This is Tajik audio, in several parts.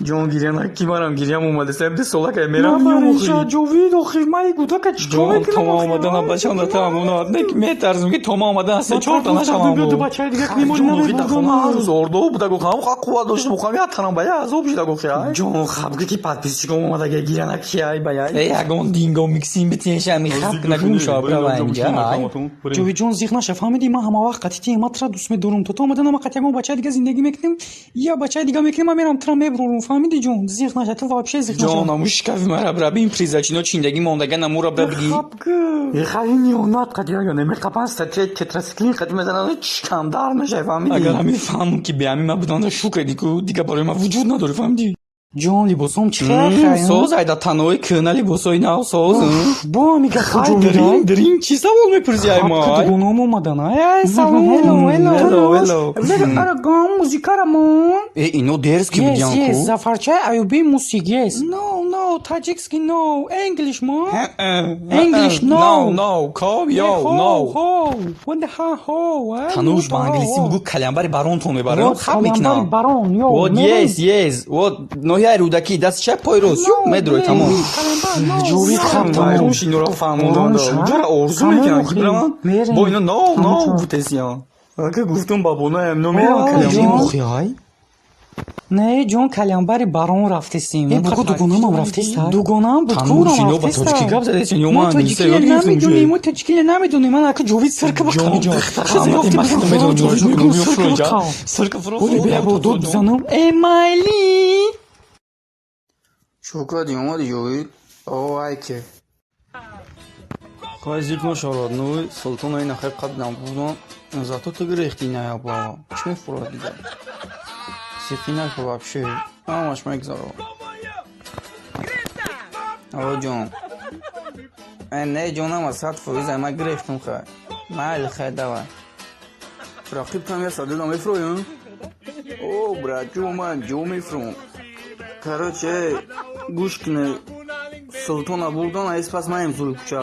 Ҷон, гиря наки, манам гирям омадест. 2 сола кай мерам. Набариша, Ҷовид, охир ман гудака чӣ Ҷон, мекунам? тома омадана бачам да тамомунат. Не ки метарсам, ки тома омадан се чорта нашавам. Биё, бачаи дига кунем. Ҷон, охи дар хона ҳар рӯз ордо буда, гуфт, ҳам қувват доштам, хам я танам ба я азоб шуда, гуфт, ай. Ҷон, хаб ки подписчиком омада, гиря наки, ай ба яй. Э, ягон динго миксин битенша ми хаб нагум шава, брава инҷа, ай. Ҷовидҷон, зиқ наша, фаҳмидӣ? Ман ҳама вақт қатъи тием, ман тура дӯст медорам. То ту омадан, ман қатъи ягон бачаи дига зиндагӣ мекунем, я бачаи дига мекунем, ман мерам, тура мебурорум, фаҳмидӣ, ҷон? Зиқ наша, ту вообще зиқ наша. Ҷон, аму шикафи мара бра бин, призачино чиндагӣ мондага намура бра биги. Хаб. Э, хайни онат қати ягон меқапан статья тетрациклин қати мезанад, чикам дар мешавӣ, фаҳмидӣ? Агар ҳамин фаҳмам, ки беҳамин ман буданда шукре ку дига барои ман вуҷуд надорӣ, фаҳмидӣ? Ҷон, либосом чӣ хел? Соз айда танои кӯна, либосои нав соз. Бо ҳами гапо. Хай, дрин дрин, чӣ савол мепурсӣ, ай мо? Дугонаам омадан. Ай, салом, hello, hello. Hello, hello. Арагам музикарамон. Э, ино дерзкий будян Yes, ку. Зафарчаи Аюби music, yes. No, no, таджикский no, English мо. English, no. No, no, come, yo, no. Ho, what the ha ho. Тануш, ба англисӣ бугӯ, калямбари баронтон мебарам, хаб мекунам. Барон, yo. Вот, yes, yes. Вот, ноҳияи Рӯдакӣ, даст чап, пой рост, ю, медрои, тамом. Ҷовид, хаб, тамом. Тамом, инора фаҳмонданд. Ҷара орзу мекунам, ки биравам. Бо ино no, no гуфтесиям. Ака гуфтум, ба бонаям но мерам калям. Не, ҷон, калямбари барон рафтесим. Э, бугӯ, Дугонаамам рафтеста. Дугонаам буд. Тануш, ино ба тоҷикӣ гап задесин ё ман англисӣ ёд гирифтам? Намедонем, мо тоҷикӣ намедонем. Ман ака Ҷовид сирка бақам. Сирка. Дод бизанам. Э, майли. Чӯ кардӣ, омадӣ, Ҷовид? О, ай ке. Хай, зиқ нашавад, ну султона ина хай қабдам бурдан. Зато ту гирехти ина яблава. Чӣ мефурад дига? Зиқӣ нашу вообще. Ҳамаш мегзарад. О, ҷон. Э, не, ҷонам, 100%, ма гирехтум, хай. Майли, хай, давай. Рақиб там я садида мефурӯем? О, брат, ҷо ман ҷо мефурӯм. Короче, гӯш кунед. Султона бурдан, айс пас маем зури кӯча.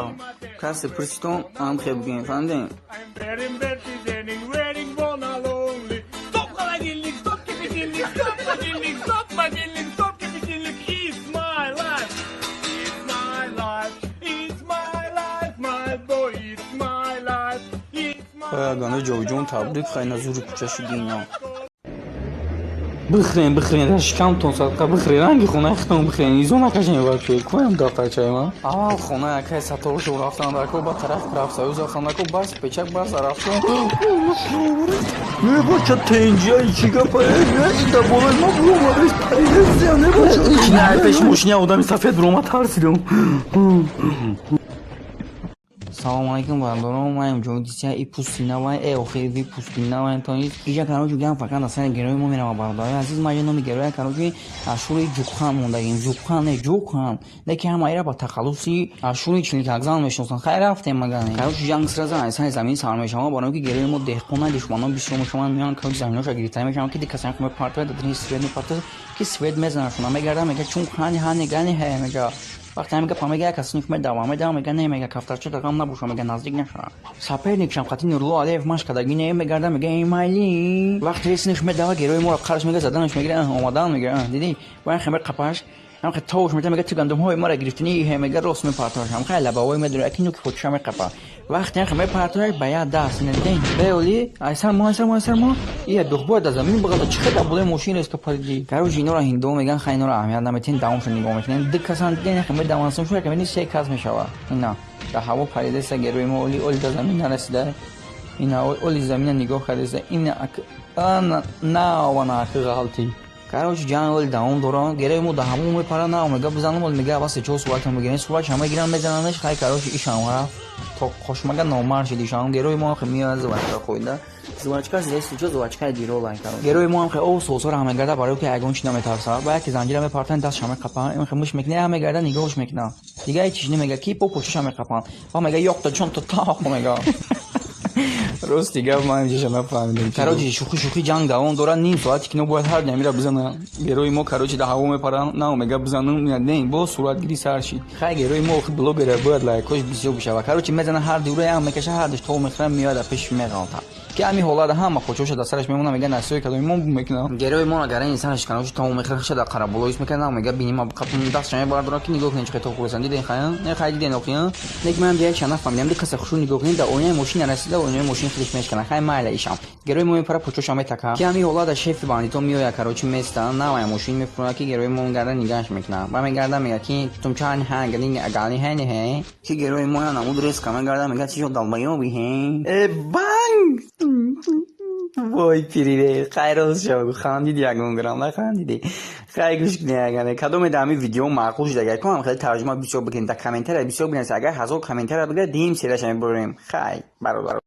Касе пурситон, ам хеб бигем, фаҳмидем? Стоп, холодильник, стоп, кипятильник, стоп, холодильник, стоп, мобильник, стоп, кипятильник. It's my life, it's my life, it's my life, my boy, it's my life, it's my Ягона Ҷовиҷон, табрик, хайна зури кӯча шудина. Бихӯрен, бихӯрен, дар шикамтон садқа бихӯрен, ранги хонаи худтон бихӯрен, изо накашен вообще. Коям дафтарчаи ман? Аввал хона якай саторшо рафтан дако, ба тараф профсоюз рафтан дако, бас печак бас рафтан. Не бача, тенҷиай, чӣ гапа? Э, да болои ма буромадес, паридесия, не бача. Не, пеш мошина одами сафед буромад, тарсидам. Салому алайкум, бародарон, маем ҷовидисия и пусти навай, э, охири выпуски навай, то есть иҷа, короче, гам фақат на сари герои мо мерава. Бародари азиз, ма номи героя, короче, Ашури Ҷуқхан мондагим. Ҷуқхан не, Ҷуқхан, лекин ҳама ира ба тахаллуси Ашури Чиликакзан мешиносанд. Хайр, рафтем, маган, короче, ҷанг сразу аз сари замин сар мешавад, барои ки герои мо деҳқона, душманон бисёр мешаванд, меоянд, короче, заминоша гирифта мешаванд, ки дикасан мепартояд, дар свет мепартояд, ки свет мезанашона, мегарда, мега, чун хани хани гани ҳе, мега. Вақте ҳамин гапа мега, як кас медава, медава, мега, не, мега, кафтарча рақам набоша, мега, наздик наша. Соперникшам қати Нурло Алиев машқ кардагӣ не, мегарда, мега, эй, майли. Вақте ресинаш медава, герои моро қарш мега, заданаш мегира, омадан мега, дидӣ, боян хемер қапаш ҳам хе тош мета, мега, ту гандумҳои мара гирифтини ҳе, мега, рост мепартояш, ҳам хай лабавой медора, яки нуки почуша меқапа. Вақте ҳам хе мепартояш ба як даст, дидин, беоли, айсар мо, айсар мо, айсар мо, ия духбоя да замин бағада, чӣ хел болои мошин резко париди. Короче, инора ҳиндо меган, хай, инора аҳамият наметин, давомшо нигоҳ мекунем. Ду касан, дидин, хе медавансам, шу яка се кас мешава. Ина дар ҳаво паридеса герои мо, оли оли да замин нарасида. Ина оли замина нигоҳ кардеса, ина наована акы ғалтӣ. Короче, ҷанг оли давом дорам, герои мо да ҳаво мепара, на мега, бизанам, оли мега, аввал се-чор суратам бигирем, суратшам мегирам, мезананаш. Хай, короче, ишам рафт то қошмага, номард шид ишам. Герои мо хе меояд, жвачка хӯрда, жвачка здесь чо, жвачкаи дирола. Герои мо ҳам хе о сосора ҳам мегарда, барои ки ягон чи наметарса, ба яке занҷира мепартан, дастша меқапан, ин хе муш мекуна, мегарда, нигоҳш мекуна, дига ҳеч чиз немега, ки по почуша меқапан, ба мега, ёқта чон то тақ мега. Рости гап, ман инҷаша нафаҳмидам. Короче, шӯхӣ шӯхӣ, ҷанг давом дорад. Ним соати кино бояд ҳар дамира бизана. Герои мо, короче, да ҳаво мепара, на мега бизанам, не, бо суратгирӣ сар шид. Хай, герои мо охи блогера, бояд лайкош бисёр бишава. Короче, мезана ҳар дура, ям мекаша, ҳардуш тов мехӯра, меояд, пеш меғалта, ки ҳами ҳолата ҳама почоша дар сараш мемона, мега насиҳои кадоми мо мекунам. Герои мо нагарани сараш, короче, тов мехӯра, хаша дар қараболоис мекунад, на мега бини ма дастша мебардорад, ки нигоҳ кунед, чӣ хел тов хӯрасан. Диден, хай, не, хай, диден охи. Неки ман ҷая нафаҳмидам, ду каса хушу нигоҳ кунед, дар оинаи мошин нарасида, оинаи мошин худаш мешкана. Хай, майла, ишам герои мо мепара, почоша метака, ки ҳами ҳолата шефи бандито меояд, короче, места навая мошин мефурад, ки герои мо гарда нигаҳш мекунад ба мегарда, мега ки тумчан ҳа гали ҳе не, ки герои мо намуд резко мегарда, мега: «Чӣ шуд, долбоёбы?» Ҳе, э, банг! Вой, пирире, хай, рост шав, хандиди, ягон грам нахандиди. Хай, гӯш кунед, агар кадоме дар ҳамин видео маъқул шуд, агар кунам хеле тарҷума бисёр бикунед, дар комментария бисёр бинависед. Агар 1000 комментария бигирад, дим сераша мебурем. Хай, бародар.